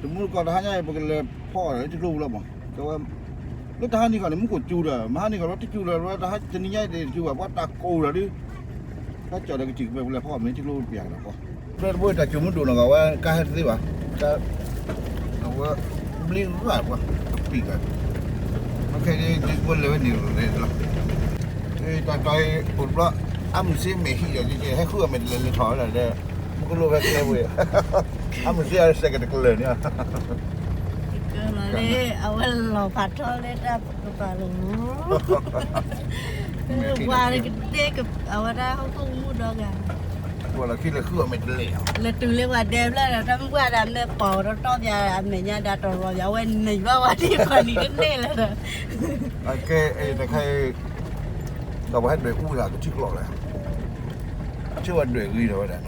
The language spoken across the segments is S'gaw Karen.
တမူတကိးတဟါညါအံၤ ပကလဲၤဖီၣ်အီၤလၢထံကျိပူၤလီၤမး, တဲဝဲ, လၢတဟါနံၤခီန့ၣ် မူခိၣ်စူၤဒီး မဟါနံၤခီလီၤတစူၤလၢၤ တနံၤညါအံၤတစူၤဘၣ် ပှၤတၢ်ကိၢ်ဒီးဒုး, တၢ်ကၠီၣ်ဒီးကစံၣ်ကပၢၤ ပလဲၤဖီၣ်အီၤမ့ၢ်ထံကျိပူၤပျးဒီးပှၤ, ဖဲတဘိတၢ်ကိၢ်မူဒိၣ်နီၤဂၤဝဲ ကါဟဲတသ့ဘၣ်, အဝဲ ဘျ့ရၣ်ပှၤ ကပံာ်ဂၤ, ခဲအံၤဒ်ပလဲၤဝဲန့ၣ်လီၤ, တၢ်တီၤအံၤအိၣ်တဘျီ, အမုၢ်စ့မဲာ်ဟံၣ်ဒီး ဟဲဃုအီၤမဲာ်တလဲၤလဲၤထီၣ်ဝဲဒၣ်ဒီး မူကလိဖဲကျဲဝဲ အမုၢ်စ့အစဲးကတကလၢာ်န့ၣ်, လၢအဝဲလီၤဖးထီလၢတၢ်ကပၤလီၤ, ဝၤကဒ့ အဝဲဒၣ်ဟီၣ်ခိၣ်မူဒီဂၤ, ဝၤလီၤခံလဲၤဃုအီၤမဲာ်တလဲၤ, လၢတုၤလၢပှၤဒဲဖျၢၣ်ဒီး တၢ်မုၢ်ပှၢ်ဒီးမ့ၢ်ပိာ်ဒီးတီၢ်ပၠးအမဲာ်ညါဒီးတရီပၠး အဝဲန့ၢ်ဘၣ်ဝဲဒ်ပှၤနံၤတန့ၢ်လၢၤဒီး, အကဲ တခါအံၤ ဒီးပှၤဟဲဒွဲၣ်အူသးကထံကျိလီၤ, ဆၢဝဲဒွဲၣ်ဂ့ၤဒီးဝဲဒၣ်,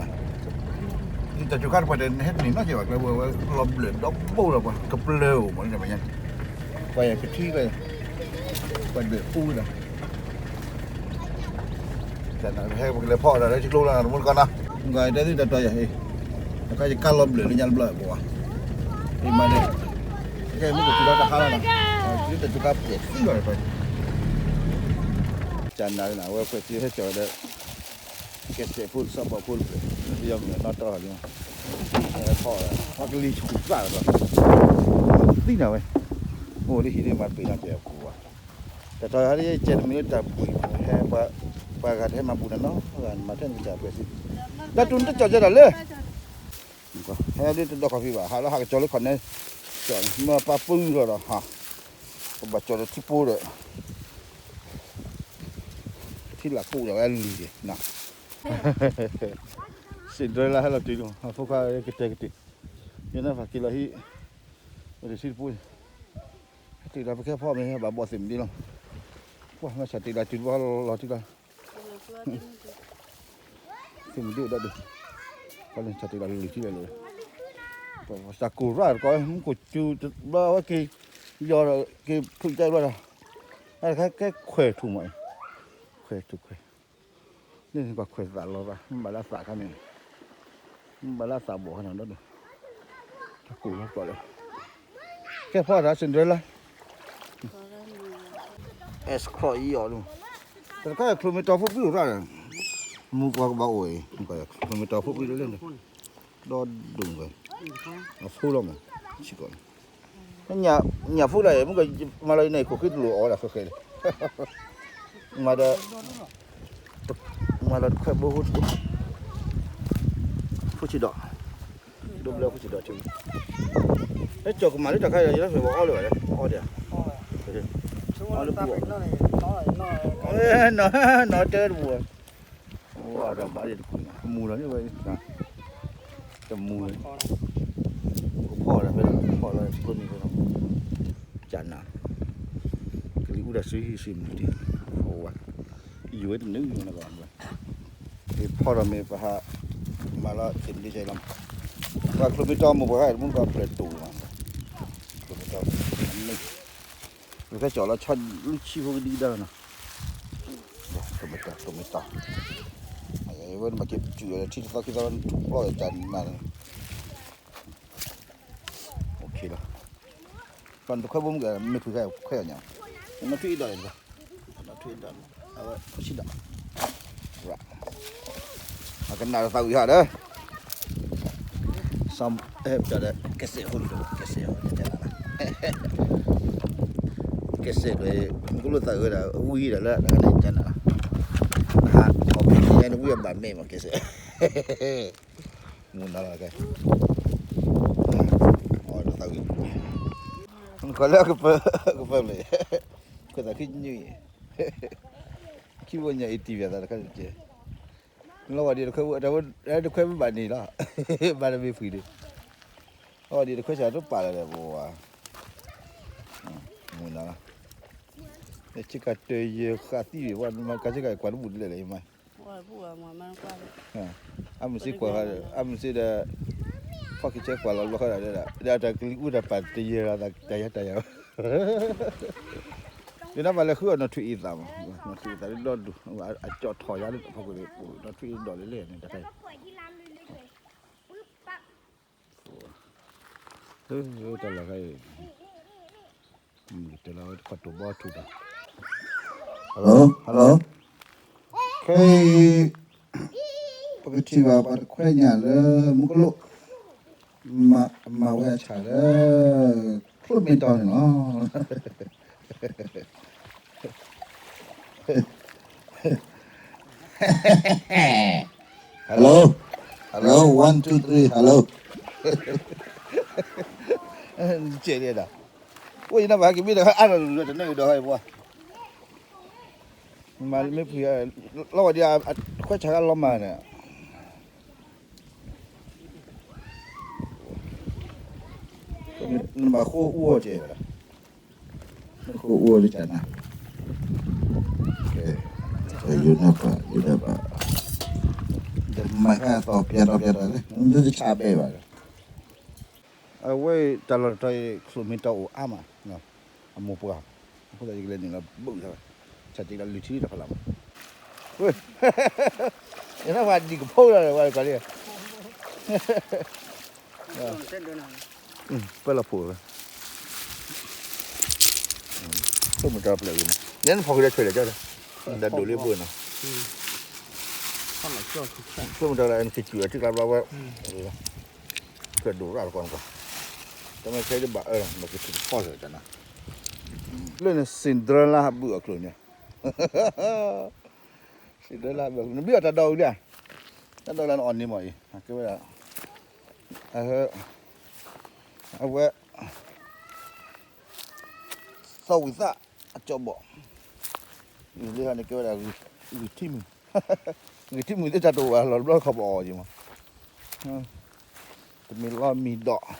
တၢ်စူၤခါတပှၢ်တဟဲတနံၤနီတစဲးဘၣ် ကျဲဝဲဝဲလီၤဘျၢၣ်ဒီဘိဒီးပှၤကပျၢၤအိၣ်မးလၢမဲာ်ညါ, ပှၤယၤကထံၣ်ဝဲ, ပှၤဒွဲၣ်အူဝဲဒၣ် ဟဲပကလဲၤဖီၣ်အီၤဒီးလၢထံကျိလီၤ တမူတကိးနီၤ, မ့ၢ်တဲသုတၢ်တီၤယၤ, တခါယကါလီၤဘျၢၣ်လၢညါတဘျီဘၣ်, မ့ၢ်မၤန့ၣ်, ကဲမ့ၢ်ကထံၣ်ဒီးတဟါလီၤနီၤ, လၢတၢ်စူၤခါပှဲၤသံလီၤဒီး, ကနၤလၢနၤ အဝဲဖဲသံဟဲကၠီၤဒီး ကဲစဲးဖိစီၤပီၤဖိတဖျၢၣ်, ယမ့ၢ်နီၣ်တီၢ်လံ, ဖီၣ်, ဖီၣ်ကလံၤဆူၣ်သၣ်ဒီး, သံနၤဝဲ, အိၣ်လၢဟံၣ်လၢမၤပ့ၤနီၣ်ကဲအပူၤဘၣ်, တၢ်ထီၣ်ဟဲလၢယကဲတမံၤလၢတၢ်ပှ့ၤ, ဟဲ, ပှၤဂၤတဟဲမၤပူၤနၤနီၤ, မၤထဲနကစၢ်ပှဲၤစံ, တၢ်တူၢ်နတကၠီၤကဲဒၣ်လၢ ဟဲဒ်တဒီခီဖံးဘၣ် ဟးလၢဟးကကၠီၤလၢခီၣ်နဲ, ကၠီၤမ့ၢ်ပၢ်ပၢအူလီၤဒီးဟး, ကဘၣ်ကၠီၤဒီးထံပိဒီး, ထံလၢ်ကိၣ်ဒီးဝဲလံၤဒံး, စံးဒြဲလၢဟဲလီၤတုၤလီၤ အဖိခွါကတဲာ်ကတီၤ, ယနဖးက့ၤလီၤဟံၣ်, ဝဲတထံတပိ, ဟဲတုၤလီၤပကဲဖီမ့ၢ်ဘၣ်ဘီၣ်သ့ၣ်မနုၤလီၤ, ပှၤမ့ၢ်ဆၣ်တ့ၢ်လီၤတုၤလီၤလီၤတုၤလီၤ သ့ၣ်မဒုၣ်ဒီးဒုး, ပှၤလၢဆၣ်တ့ၢ်လီၤလံၤထံလီၤလၢ, တၢ်ကိၢ်ရၣ်တကိး မူခိၣ်စူၤတဘျီဝဲက့ၤ, ယီၤဒီးက့ၤဖုးကဲဘျီဒီး, အကဲခွဲးထူၣ်မးအံၤ, ခွဲးထူၣ်ခွဲး, န့ၣ်ပှၤခွဲးသးလီၤသး မ့ၢ်ဘၣ်လၢအသးခါန့ၣ်, မ့ၢ်ဘၣ်လၢအသးဘီၣ်ခါန့ၣ်ဒီးဒုး, တၢ်ကိၢ်လီၤပျီလီၤ, ကဲဖီတၢ် Cinderella အဲစခီအံၤအီၤဒ်, တၢ်တခါ kilometer ဖိပံအိၣ်ရၣ်ဒီး, မူကွၢ်ကဘၣ်အိၣ်အံၤ, kilometer ဖိပံလၢလၢန့ၣ်, ဒီဒူၣ်ဝဲ, အဖိလီၤမး, ဆံးကီး, ညၣ်ဖိလၢအံၤ မူကမၤလီၤအံၤန့ၣ် ခိၣ်ဃ့တလိၣ်အီၣ်ဒၣ်ဃဲဃဲလံ, မၤဒီး, မၤလီၤတခွဲဘိဖိတဘိ, ဖိဆံးဒီး ဒိဘျၢဖိဆံးဒီးထံ, လၢကၠီၤကမၤလၢတၢ်ခါအံၤ ယလၢဖဲပအီလၢၤဘၣ်လဲၣ် အီဒံးဧါ, အီလၢပူၤ, နီၢ်တဲတပူၤ, အိၣ်ဒီးဘၣ်ဒံးတပူၤ, မူလီၤန့ၣ်ဝဲ, တမူလီၤ, ကဖီၣ်ဒီးဖဲလီၤ ကဖီၣ်လီၤကျိနံၤဖဲလီၤ, ကနၤ, ကလံၤအူတၢ်စုဟံၣ်စုမုၢ်ဒံး, အဝဲ, ယိၤဝဲတနုာ်နကီး, ဖီၣ်ဒီးမ့ၢ်ပဟး, မၤလီၤသ့ၣ်မဒ့ဆဲးလီၤ, ပှၤ kilometer မိၢ်ပှၤဂၤ တမူတကိးဖျၢၣ်တိၢ်မး, kilometer န့ၣ်, ပကဲကၠီၤလီၤဆီလွံၢ်ဆံဖိကဒံကဒါနီၤ, ကမ့ၢ်တၢ် ကမ့ၢ်တၢ်, ဝဲနဘၣ်က့ၤတုၤထံတသီခံသီထူၣ်ဖျီၣ်တၢ်နၤန့ၣ်, လီၤ, ပှၤတခွဲဘိမုၢ်ကမ့ၢ်ဖုးခါခွဲအီၤညါ, နီၢ်ထွံၣ်အ့ၣ်ဒီး, နီၢ်ထွံၣ်အ့ၣ်ဒီး, အဝဲဆံးဒီး, အကနၣ်တသးဝံၤဟါဒီး စီၤအဲၣ်ဒီး ကဲစဲးဖိလံဒီး ကဲစဲးဖိလံ, ကဲစဲးဒီး မ့ၢ်ကလိာ်သးဝဲဒၣ် ဝံၤဒီးလၢတခါန့ၣ် ကနၣ်လီၤ, နဟးထီၣ်ဖဲန့ၣ်နဝံၣ်အဘၣ်မဲာ်မး ကဲစဲး, မူနီၤလီၤကဲ, အီၣ်တသးဝံၤ, နကွၢ်လၢကပၢၢ်, ကပၢၢ်မ့ၢ်, ကွၢ်သးခံညွံၢ်အံၤ, ခံဝဲညါအံၤတံၢ်ဘၣ်သးတခါန့ၣ်ကဲ လီၤဝဲဒ်တခွဲ, တခွဲဘၣ်န့ၣ်လီၤ, ဘၣ်တမ့ၢ်ဖှံဒံး, အဝဲဒ်တခွဲစးတပာ်လၢၤဒီးပဝဲ, မုၢ်နၤလီၤ, ဆ့ကၤတယဲၢ်ဃာ်သံဘၣ်, ကဆ့ကၤကွၢ်တဘူၣ်တလဲၣ်လၢယမါ, အမုၢ်စ့ကွၢ်, အမုၢ်စ့ဒီး, ဖီၣ်ခံဆဲကွၢ်လီၤလီၤဃာ်ဒီး, ဒီးတၢ်ကလံၤအူတၢ်ပာ်တယဲၢ်လီၤ, တၢ်ယၤတၢ်ယၤ ဒ်နဘၣ်လဲၤဃုအီၤနီၢ်ထွံၣ်အ့ၣ်သးမး, နီၢ်ထွံၣ်အ့ၣ်သးဒ်ဒီဒူၣ်, အကၠီၣ်ထီၣ်ယၤလၢဖီခိၣ်န့ၣ်, နီၢ်ထွံၣ်အ့ၣ်ဒီးလၢလဲၣ်န့ၣ်တခါအံၤ, တၢ်လီၢ်ခါအံၤ တဲလီၤဝဲတခီတိာ်ဘီထူးဒီး hello hello ခဲအံၤ ပကထံၣ်ဘၣ်ပှၤတခွဲညၣ်လၢမူကလိၣ် မၤဝဲအဆၣ်လၢ ချိၣ်မ့ၢ်တီန့ၣ်လီၤ. Hello hello one two three hello ကဲဒၣ် အိၣ်ယနၢ်ဘၣ်က့ၤမ့ၢ်တခါအါထီၣ်တနၢ်အံၤဒီးဟဲပှၤ မၤမ့ၢ်ဖုး လီၤဝဲဒ် ခွဲးဆါဂၤလီၤမၢ်န့ၣ် နဘၣ်ဃိအူအီၤကဲဝဲဒၣ် နဃိအူအီၤလၢကနၤ ကဲ ယိၤနၢ်ပၢၢ် ယိၤနၢ်ပၢၢ် ဒီးမၤခါအသီပျဲဒီးပျဲဒီးလၢ နတဆါဘဲဘၣ်လၢ အဝဲတၢ်လီၢ်တတီၤအံၤ ချိၣ်မ့ၢ်တီအိၣ်အါမး အမိၢ်ပှၢ် အဃိသတးယကလဲၤနုာ်လီၤဘုၣ်သးဝဲ ဆၣ်တံၢ်လီၤလုၢ်ထံတဖၣ်လၢ်မး ယနၢ်ပၢၢ်ဒံးကဖိလီၤဝဲကီးလံ ပၢလီၤဖိဝဲ ဆိကမိၣ်တၢ်ပျဲၢ်ဂ့ၤမး ယဲန့ၣ်ဖီၣ်ဃုာ်ဒီးဆွဲလဲၣ်ကၠီဒီး ဒီးဒိၣ်လံဘိနီၤ ဆိကမိၣ်တၢ်လၢနကစူၣ်အထံကျါဘျီဝဲ ဆွဲဒိၣ်ရၣ်တကီၢ်နကွၢ် တၢ်မ့ၢ်ခဲအံၤတဘၣ်အၢလီၤ နကထံၣ်ဖီၣ်လၢတၢ်နၤ လၢန့ၣ် Cinderella ဘုၣ်အီၤကျိၤန့ၣ် Cinderella ဘုၣ်အီၤ နဘံၣ်အီၤတၢ်ဒိးဝံၤလံဧါ တၢ်ဒိးလၢနအီၣ်န့ၢ်မးအံၤ ကဲဝဲဒၣ် အဝဲ သီဝံၤသၣ် အကၠီဘီၣ် လၢန့ၣ်ကဲဝဲဒၣ် ဂံၢ်ထံမုၢ် ဂံၢ်ထံမုၢ်သ့ၣ်တၢ်တအိၣ်ဘၣ်လီၤတဘျီခီပအီၣ်က့ၤမး တမ့ၢ်လီမံၤဒီး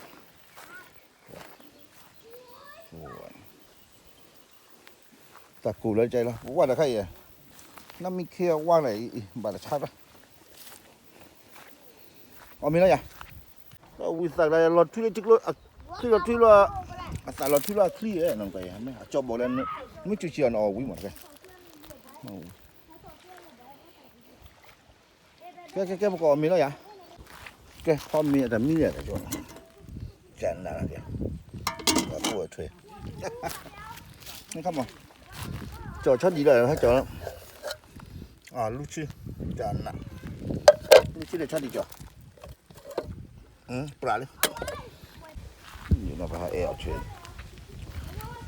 တၢ်ကိၢ်လၢကလီၤ ပဝၢ်တခါအံၤ နမ့ၢ်ခ့အဝၢ်လၢအံၤ ဘၣ်တဆါဘၣ် အီၣ်မ့ၤလီၤယၤ ဝံသးလီၤထွံလၢထံကျိ ချံလီၤထွံလီၤ အသးလီၤထွံလီၤအချံ အကၠီဘီၣ်လၢ မ့ၢ်စူၤဆံးအီၤနအီၣ်ဝံၤမးတခါ ကဲ ကဲ ကဲ ပကအီၣ်မ့ၤလီၤယၤ ကဲ ဟီမ့ၤအတၢ်မံလၢတၢ်ကၠီ ကနၣ်လၢကဲ ပှၤကိးအထွဲ နခါမး ကၠီဆီဒံးလီၤ ဟဲကၠီ လူၤဆံ ကနၣ် လူၤဆံလၢဆီဒံးကၠီ ပြးလံ ယနၢ်ပၢၢ်ဟဲအဲၣ်အီၤထွဲ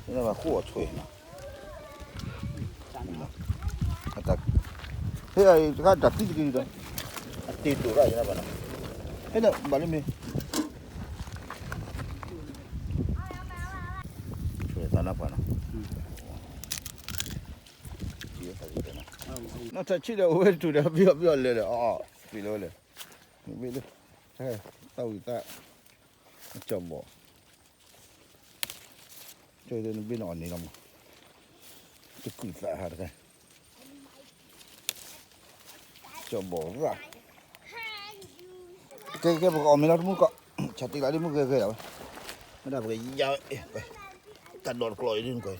ယနၢ်ပၢၢ်ဃိအီၤထွဲနီၤ ဟဲတၢ်သံတက့ၢ်ဒီး အတ့ဒိၣ်ရၣ်ယနၢ်ပၢၢ်နီၤ ဟဲဒီးဘၣ်လၢမ့ၢ် ထွဲသးနၢ်ပၢၢ်နီၤ နီၢ်တၢ်ဆံးဒီးအိၣ်ဝဲတထူၣ်ဒီး ဘံၣ်အီၣ်ဘံၣ်အီၣ်လဲၤဒီး အီၣ်အီၣ် ပ့ၤလၢဝဲလဲၣ် မ့ၢ်ဘ့ၣ်လၢ သၣ်ဝံၤသၣ် အကၠီဘီၣ် ကၠီနဘ့ၣ်နအီၣ်န့ၣ်လီၤမး တကုာ်သးဟးတခါ ကၠီဘီၣ်ရၣ် ကဲ ကဲ ပကအီၣ်မ့ၤလီၤတမူတကိး ဆၣ်တံၢ်လီၤဒ်မုၢ်ဂဲၤဂဲၤလီၤဝဲ မ့ၢ်ဒၣ်ပကယါဝဲ တၢ်ဒိးတကျီအံၤဒ်နကွၢ်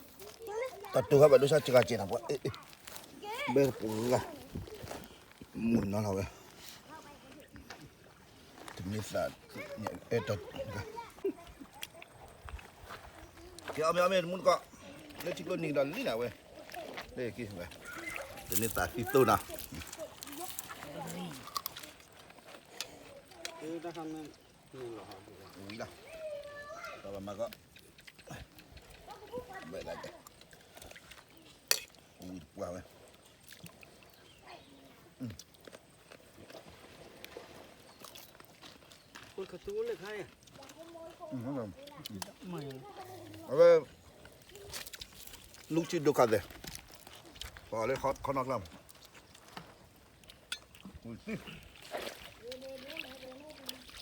တၢ်တိၢ်ဟဲဘၣ်ဒိဆါစှၤကဲနၤပှၤ ဘဲပူၤဂၤ မုၢ်နီၤလီၤဝဲ တမ့ၢ်သး အဲၣ်တၢ် ကဲအီၣ်မ့ၤအီၣ်မ့ၤတမူတကိး လၢထံကျိနံၤဒီးလံနၤဝဲ လၢက့ၤဝဲ တန့ၢ်သးသံသိနၤ ဝံၤလီၤ ဒီးဘၣ်မၤကီး ဘဲဒၣ်ကဲ ဝံၤတပှၢ်ဝဲ အဝဲ လူကံဒိၣ်ခါ သဲ ပှၤလၢခီနီၢ်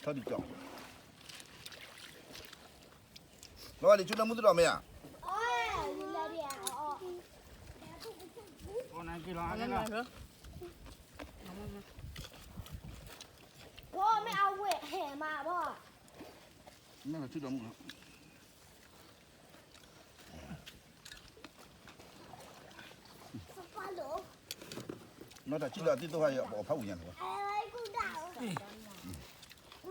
ကျါ ထီဒံးကီး လီၤလံ ဆူနၢမူသ့ၣ်ဒီးမ့ၢ်ဧါ မ့ၢ်လီၤဆူဒီးမူလီၤ နီၢ်တၢ်ဆံးဒီးအသံသိၣ်ဃါအံၤ ပအီၣ်ဖးဝံၤညါန့ၣ်ဘၣ် ဝံၤ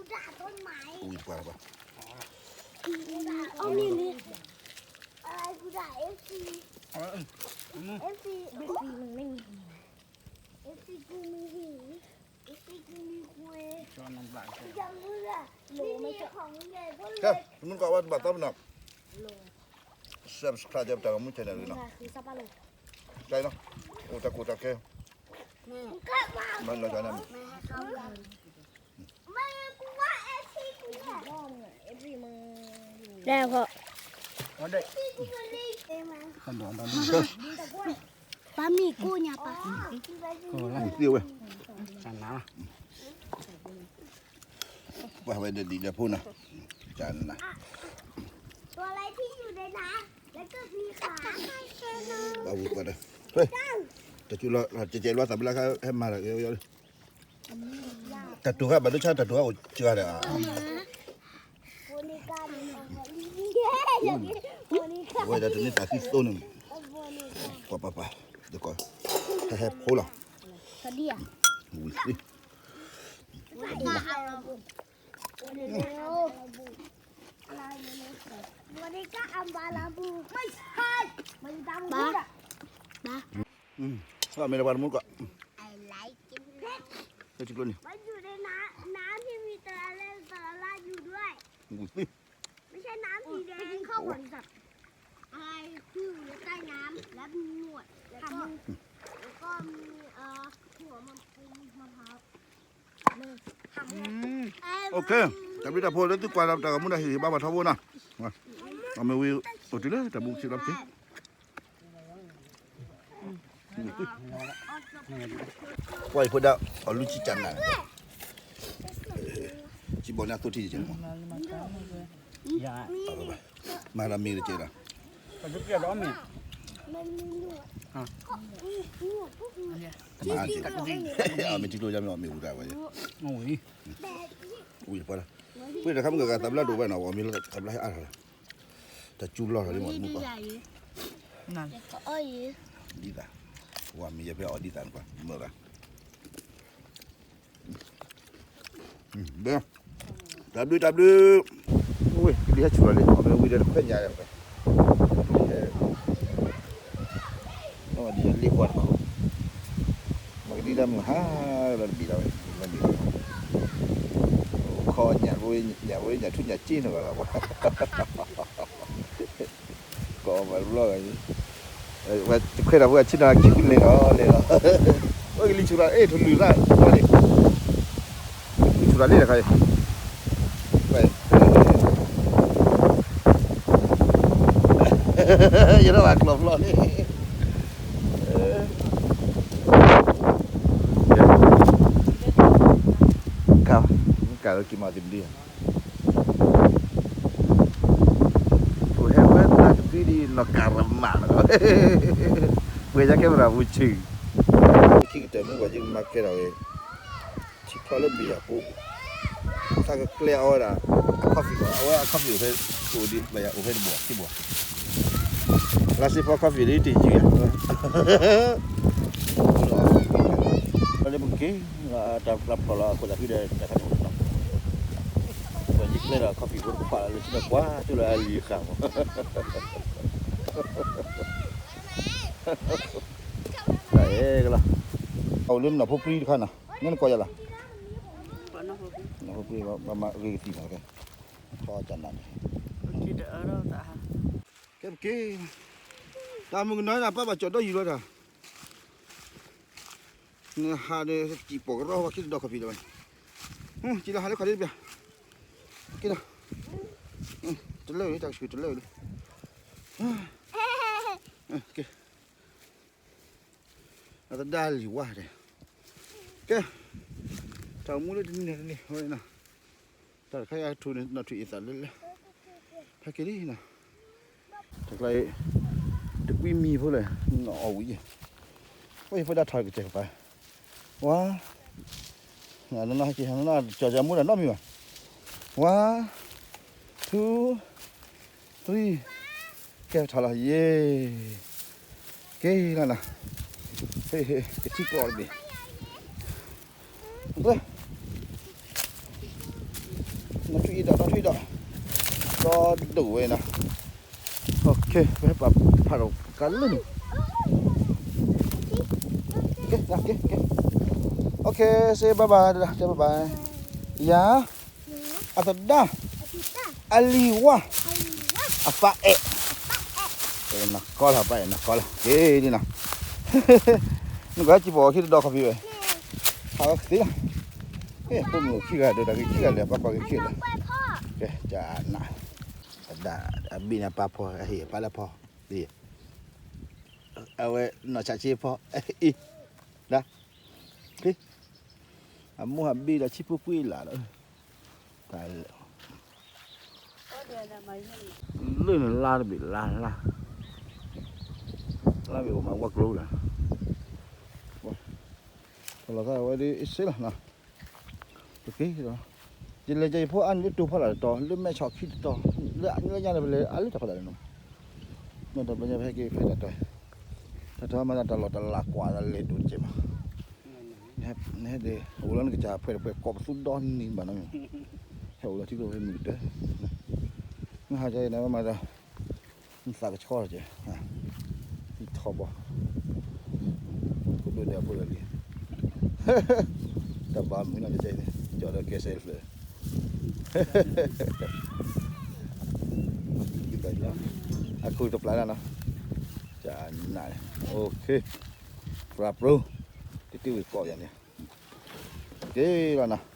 တပှၢ်လၢၤဘၣ် အမ့ၢ်န့ၣ် ကဲ မုၢ်ကီးဝဲတဘၣ်သီပနီၤ subscribe ပတၢ်ဂီၤမူ channel လီၤ ကဲနီၤ အိၣ်တၢ်ကိၢ်တၢ်ဂီၤ မၤနီၤကန့ၣ် လဲၣ်ဖီ ပှၤမံၤကိၢ်ညါပၢ် သ့ဝဲ ပှၤဝဲဒၣ်ဒံးဒီးဖိနီၤ ကနၤ ဘၣ်ဝံၤကွၢ်ဒီး တၢ်ကၠူလီၤ ကဲကဲလီၤသးဘျါခါ ဟဲမၤဒီး တၢ်တိၤဃာ်ဘၣ်ဒိဆါ တၢ်တိၤဃာ်အိၣ်စှၤဒီး ဝဲဒၣ်တန့ၢ်တၢ်သံသိန့ၣ် ကွၢ်ပၢ်ပၢ် တကီး ဟဲဟဲဖိလီၤ ဝံၤသံ မ့ၢ်လၢပှၤတမူတကွၢ် တကျိန့ၣ် တၢ်ဘျုးတၢ်ဖှိၣ်လၢသုကွၢ်ဒီးတၢ်ဂီၤမူတၢ်ဟ့ၣ်ဂံၢ်ဘါပှၤထီဘိနီၤ အမ့ၢ်ဝံၤ အိၣ်တုၤလၢတၢ်ဘူၣ်စံးလီၤပသ့ ကွၢ်ယဖိဒါ အီၣ်လူၤကၠံကၢ်နၤန့ၣ် ကၠံဘီန့ၣ်အသိထံကဲမး မၤဒီးမ့ၢ်တကဲဒီး မၤက့ၤ အမ့ၢ်ထံကျိယါမ့ၢ်အီၣ်မ့ၢ်ဝံၤဒၣ်ဝဲ ဝံၤပှၤလၢ ဝံၤတခါမ့ၢ်ကဂၤသးဘျါဒိၣ်ဝဲနီၤ အီၣ်မ့ၢ်လၢသးဘျါဟဲအါထီၣ်လီၤ တၢ်ကၠူလီၤလီၤလံမ့ၢ်မူကီၢ် ဒ်သး ဝၤမ့ၢ်ယဲဖဲအီၣ်ဒ်သးနကွၢ် မၢဂၤ တၢ်ဘျုးတၢ်ဘျုး ဝ့ၢ် ကလံၤဟဲဆူၣ်လီၤလံ အီၣ်မ့ၢ်ဝံၤဒီးတခွဲညါဒီး အီၣ်ဒ်ယလ့ကွၢ်တဘၣ် မ့ၢ်ကဒံတၢ်မုၢ်ဟါလီၤတဘံၣ်လီၤဝဲ လီၤဘံၣ်လီၤ ခီညၣ်ဝဲ ညၣ်ဝဲ ညၣ်ထူညၣ်စ့နီၤလီၤ ကိးမၤတဘျီဂၤ ဝဲတခွဲဒီးဝဲဆ့ၣ်နီၤခံဖုလဲၤလီၤလဲၤလီၤ ဝဲကလံၤဆူၣ်လီၤ အ့ၣ် ထလူၢ်သၣ် ဝဲန့ၣ် ကလံၤဆူၣ်လီၤလံတခါအံၤ ယထီၣ်ဘၣ်ကျီၢ်ဖျီန့ၣ် ကၢ် ကၢ်လၢက့ၤမၤသ့ၣ်မနုၤ ပဟဲဝဲတၢ်ကသံဒ်နီၢ်ကၤရမးလီၤ ပှဲၤညါကဲမရၤပူၤဆူၣ် ခံကတၢၢ်မုၢ်ဝဲယမၤကဲထီၣ်ဝဲ ထံချီလၢဘ့ၣ်အပူၤ သးကကျဲအီၤဝဲဒၣ် coffee အဝဲအ coffee အိၣ်ဖဲ အိၣ်ဒ် အိၣ်ဖဲတဘိၣ် ခံဘိၣ် လါစ့ဖီ coffee ဒ်တယုၢ်ယၤ လၢပက့ၤ တၢ်ဖျါဖျီလီၤ အခိၣ်သးဖံဒီးတၢ်ခါန့ၣ် ပှၤယကျဲဒီး coffee ဖိတခွးလၢဆ့ၣ်နီၤကွၢ် တုၤလၢအလံၤဃာ်မး တၢ်အဲၣ်ကလီၤ အအိၣ်လၢနီၢ်ဖိပြံတခါနီၤ နဲနကိးယၤလီၤ နီၢ်ဖိပြံ ဘၣ်မၤဂ့ၤကသံၣ်မးကဲ ထီကနၤန့ၣ် ကဲပက့ၤ တၢ်မုၢ်ကနီၤန့ၣ် ပၢ်ဘၣ်ကၠီၣ်ဒီယုၢ်လီၤတၢ် နဟးဒီး စံၣ်ပိာ်ကရီဝဲခံတဒီခီၣ်ဖံးလၢၤဘၣ်န့ၣ် က့ၤလီၤ ဟးလၢခီၣ်လံတပျၢ် က့ၤလီၤ တလၢဝဲ တၢ်ကဆူၣ်တလၢဝဲလံ ကဲ အတဒါလံၤဝါဒဲး ကဲ တၢ်အိၣ်မူလၢတနံၤန့ၣ်တနံၤဝဲနီၤ တၢ်တခါအံၤထူၣ်န့ၣ် နီၢ်ထူၣ်အံၤသးလၢလၢ ဟဲက့ၤလံနီၤ တၢ်ကျါအံၤ တကွံမံၤဖိလဲၣ် နီၢ်အီၣ်ဝံၤယဲၢ် ဝဲယဖိဒၣ်ထီၣ်ကစဲးကပၤ ဝါ နီၢ်နီၢ်ဟဲက့ၤ နီၢ်နီၢ်ကၠီၤကၠီၤမူဒီးနီတမံၤဘၣ် one two three ကဲထီၣ်လီၤ ယဲၢ် ကဲလီၤနီၤ ဟ့ၣ်ဟ့ၣ် ကထံကျိးတဘ့ၣ် နထွံၣ်အံၤဒီး နထွံၣ်အံၤဒီး ဒီဒိၣ်ဝဲနီၤ, ပဟဲပာ်ဖးဒီးကါလၢန့ၣ်, ကဲကဲကဲ, okay, say bye bye, တဲ bye bye, ယၤ, အသဒါ, အလံၤဝါ, အပၢ်အဲၣ်, နကီလီၤ ပၢ်အဲၣ် နကီလီၤ, က့ၤဒ်နီၤ, နကစံၣ်ပိာ်အီၤခံတဒီခီဖံးဝဲ, ဟးဝဲကသ့လီၤ, ဖိမုၣ်ခံဂၤဒီး တၢ်ဂ့ၤခံဂၤလဲၣ် ပၢ်ပၢ်ဂ့ၤခံဂၤလဲၣ်, ကဲကနၣ်, အဒၣ်, အဘ့ၣ်န့ၣ်ပၢ်ဖီ အဟ့ၣ်ပၢ်လၢဖီ, အဝဲနီၢ်ဆးဆ့ဖီ, အံၤ, ဒၣ်, အမိၢ်ဟးဘ့ၣ်ဒီးဆံၣ်ပှ့ၤပှ့ၤလၢ်လီၤ, တၢ်လၢ, လၢန့ၣ်လါတဘ့ၣ်လါလါ, လါဘ့ၣ်အိၣ်မးဝဲကျိလၢ, လီၤသးဝဲဒ်အ့ၣ်စ့လီၤ, ပက့ၤဒီး, ယလဲၤယဲယဖိအါန့ၢ်လၢတိၤဖီလာ်တတီၤ လၢမဲၢ်ဆီခံတတီၤ, လၢညါန့ၣ်ပလဲၤအါလၢတၢ်ဖီလာ်န့ၣ်, ညါတဘျီညါပဟဲက့ၤဖဲတၢ်တီၤ, တၢ်တီၤမၤတၢ်လီၢ်တလးကွၢ်တၢ်လဲၤဒိၣ်တကဲးမး, နဟဲဒီး အိၣ်လၢနကစၢ်ဖှဲးတပှဲၤကိးပသူဒီနံၤဘၣ်နီၤ, ဟဲအိၣ်လၢထံကျိဖဲမုၢ်ကတၢၢ်, နဟးကဲအံၤန့ၣ်ဝဲမၤဒီး, နသးကဆှီတကဲး, ထံထီဘီ, ကဒိၣ်ဒဲးဖိလၢလံ, တၢ်ဘၣ်မုာ်နီၤတကဲးန့ၣ် ကၠီဒီးကဲစဲးဖျၢၣ် အခိၣ်တပျၢ်ဒၣ်နီၤ, ကနၣ်န့ၣ်, okay, ပြၢပြူ, တတ့ဝံၤကိးယၤန့ၣ်, က့ၤလီၤနီၤ,